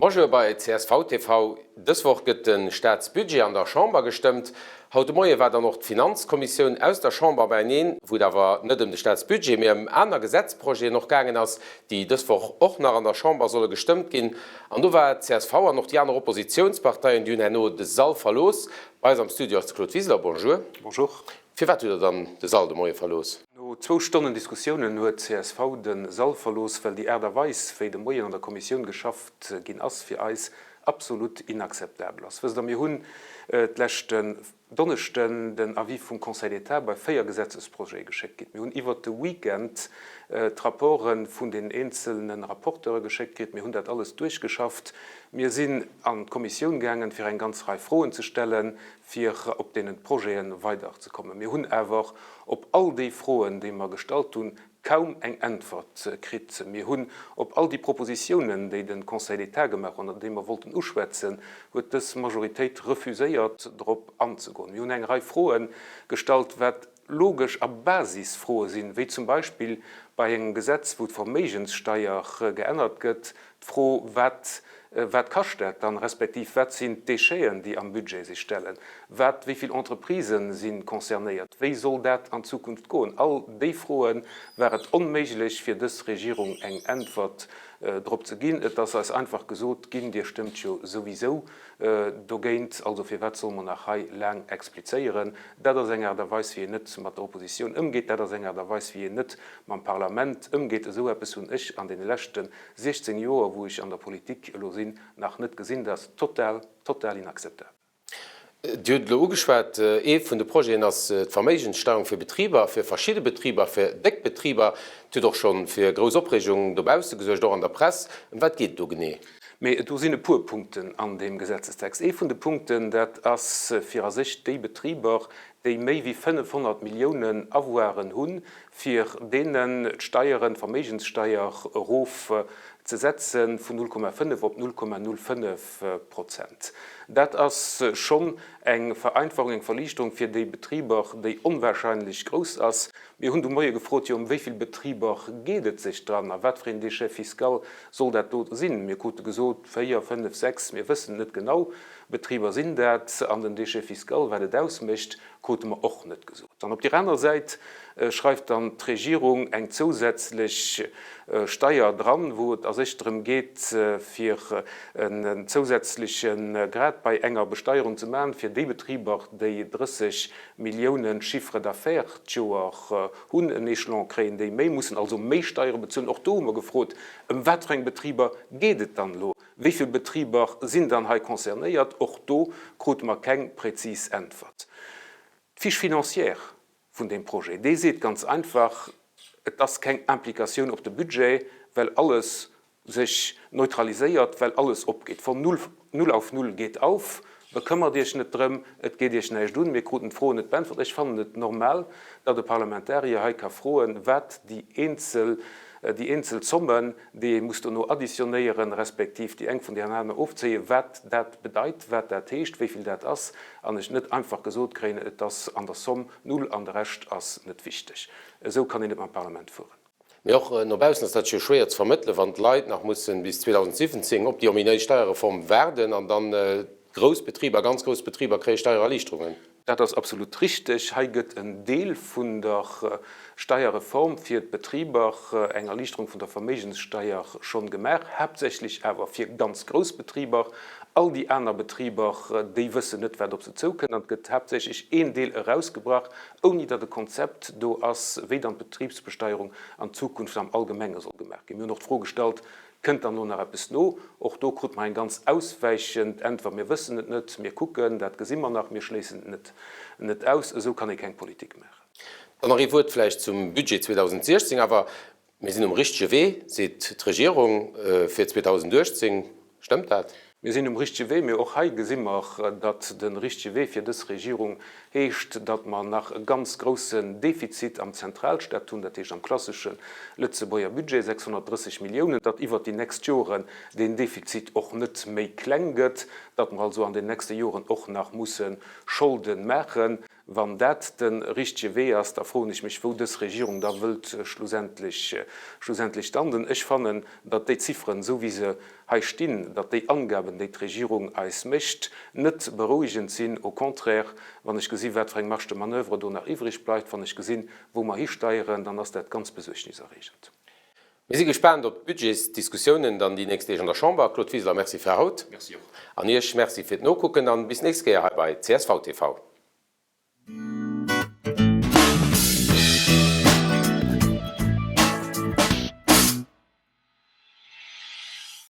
Bonjour bei csv TV. Dës Woch gëtt de Staatsbudget an der Chamber gestëmmt. Haut de Moie war dann och d'Finanzkommissioun aus der Chamber beineen, wou et awer net ëm de Staatsbudget, mee ëm aner Gesetzprojeten och gaangen ass, déi dës Woch och nach an der Chamber solle gestëmmt ginn. An do war csv an och déi aner Oppositiounsparteien, déi hunn herno de Sall verlooss. Bei eis am Studio ass de Claude Wiseler. Bonjour. Bonjour. Firwat hutt Der dann de Sall de Moie verlooss? No zwou Stonnen Diskussiounen huet csv de Sall verlooss, well déi Aart a Weis, wéi de Moien an der Kommissioun geschafft ginn ass, fir eis absolut inakzeptabel ass. Wësst Der, mir hunn d'leschten Donneschden den Avis vum Conseil d'État bei 4 Gesetzesprojete geschéckt kritt. Mir hunn iwwert de Weekend d'Rapporte vun den eenzelne Rapporteure geschéckt kritt. Mir hunn dat alles duerchgeschafft. Mir sinn an d'Kommissioun gaangen, fir eng ganz Rei Froen ze stellen, fir op deenen Projete weiderzekommen. Mir hunn awer op all déi Froen, déi mer gestallt hunn, kaum eng Äntwert kritt. Mir hunn op all déi Propositiounen, déi de Conseil d'État gemaach huet an déi mer wollten uschwätzen, huet dës Majoritéit refuséiert, drop anzegoen. Mir hunn eng Rei Froe gestallt, wat logesch a Basisfroe sinn, wéi zum Beispill bei engem Gesetz, wou d'Verméigenssteier geännert gëtt, d'Fro, wat, wat kascht dat dann, respektiv wat sinn d'Décheten, déi am Budget sech stellen, wat, wéi vill Entreprisë si concernéiert, wéi soll dat an Zukunft goen? All déi Froe war et onméiglech fir dës Regierung eng Äntwert drop ze ginn. Et ass eis einfach gesot ginn, Dir stëmmt jo souwisou Dogéint, also firwat solle mer nach hei laang explizéieren? Dat ass eng Aart a Weis, wéi een net mat der Oppositioun ëmgeet. Dat ass eng Aart a Weis, wéi een net mam Parlament ëmgeet. Esou eppes hunn ech an deene leschte 16 Joer, wou ech an der Politik elo sinn, nach net gesinn. Dat ass total, total inakzeptabel. Dir hutt et elo ugeschwat, Ee vun de Projeten ass d'Verméigenssteierung fir Betriber, fir verschidde Betriber, fir déck Betriber. Et huet och scho fir grouss Opreegung dobausse gesuergt, och an der Press. Ëm wat geet et do genee? Mee do sinn e puer Punkten an deem Gesetzestext. Ee vun de Punkten, dat ass fir a sech déi Betriber, déi méi wéi 500 Milliounen Avoiren hunn, fir deenen d'Steieren, d'Verméigenssteier erof ze setze vun 0,5 op 0,05 Prozent. Dat ass schonn eng Vereinfachung, eng Verliichterung fir déi Betriber, déi onwahrscheinlech grouss ass. Mir hunn de Moie gefrot, jo, ëm wéi vill Betriber geet et sech dran a wat fir een Déchet fiscal soll dat do sinn? Mir krute gesot, véier, fënnef, sechs, mir wëssen et net genau, Betriber sinn dat. An den Déchet fiscal, wat et ausmécht, krute mer och net gesot. An op där aner Säit schreift dann d'Regierung eng zousätzlech Steier dran, wou et a sech drëm geet, fir en zousätzleche Grad bei enger Besteierung ze maachen, fir déi Betriber, déi 30 Milliounen Chiffre d'affaires d'Joer hunn, en Echelon kréien déi méi, mussen also méi Steiere bezuelen. Och do hu mer gefrot, Ëm wat fir eng Betriber geet et dann elo? Wéi vill Betriber sinn dann hei concernéiert? Och do krute mer keng präzis Äntwert. D'Fiche financière vun deem Projet, déi seet ganz einfach, Et ass keng Implikatioun op de Budget, well alles sech neutraliséiert, well alles opgeet. Von null, null auf null geht auf. Bekëmmert Iech net drëm, et geet Iech näischt un. Mir kruten d'Froen net beäntwert. Ech fannen et normal, datt e Parlamentarier hei ka froen, wat déi eenzel, déi eenzel Zommen, déi ee muss dono additionnéieren, respektiv déi eng vun där aner ofzéien, wat dat bedeit, wat dat heescht, wéi vill dat ass, an ech net einfach gesot kréien, et ass an der Somm null an de Rescht ass net wichteg. Esou kann een net mam Parlament fueren. Mee och no baussen ass dat jo schwéier ze vermëttelen, wann d'Leit nach mussen bis 2017 op déi ominéis Steierreform waarden an dann grouss Betriber, ganz grouss Betriber kréie Steiererliichterungen. Dat ass absolut richteg. Hei gëtt en Deel vun der Steierreform fir d'Betriber, eng Erliichterung vun der Verméigenssteier, schonn gemaach, haaptsächlech awer fir ganz grouss Betriber. All déi aner Betriber, déi wëssen net, wat op se zoukënnt an et gëtt haaptsächlech een Deel erausgebrach, ouni datt e Konzept do ass, wéi dann d'Betribsbesteierung an Zukunft am Allgemenge soll gemaach ginn. Mir hunn och d'Fro gestallt, Kënnt dann elo nach eppes no? Och do krute mer eng ganz auswäichend Äntwert, Mir wëssen et net, mir kucken, dat gesi mer nach, mir schléissen et net aus. Esou kann ee keng Politik maachen. Dann nach ee Wuert vläicht zum Budget 2016. Awer Mir sinn um richtege Wee, seet d'Regierung fir 2018. Stëmmt dat? Mir sinn um richtege Wee, mee och hei gesi mer, datt de richtege Wee fir dës Regierung heescht, datt mer nach e ganz groussen Defizit am Zentralstaat hunn, dat heescht am klassesche Lëtzebuerger Budget, 630 Milliounen, datt iwwert déi nächst Joren deen Defizit och net méi kleng gëtt, datt mer also an den nächste Joren och nach musse Scholde maachen. Wann dat de richtege Wee ass, da froen ech mech, wou dës Regierung da wëllt schlussendlech, schlussendlech landen. Ech fannen, datt déi Zifferen, esou wéi se hei stinn, datt déi Angaben, déi d'Regierung eis mécht, net berouegend sinn. Au contraire, wann ech gesinn, wat fir eng Marge de manoeuvre do nach iwwreg bleift, wann ech gesinn, wou mer histeieren, dann ass dat ganz besuergniserregend. Mir si gespaant op d'Budgetsdiskussiounen dann déi nächst Deeg an der Chamber. Claude Wiseler, Merci fir haut. Merci och. An Iech Merci fir d'Nokucken an bis nächst Kéier hei bei csv TV.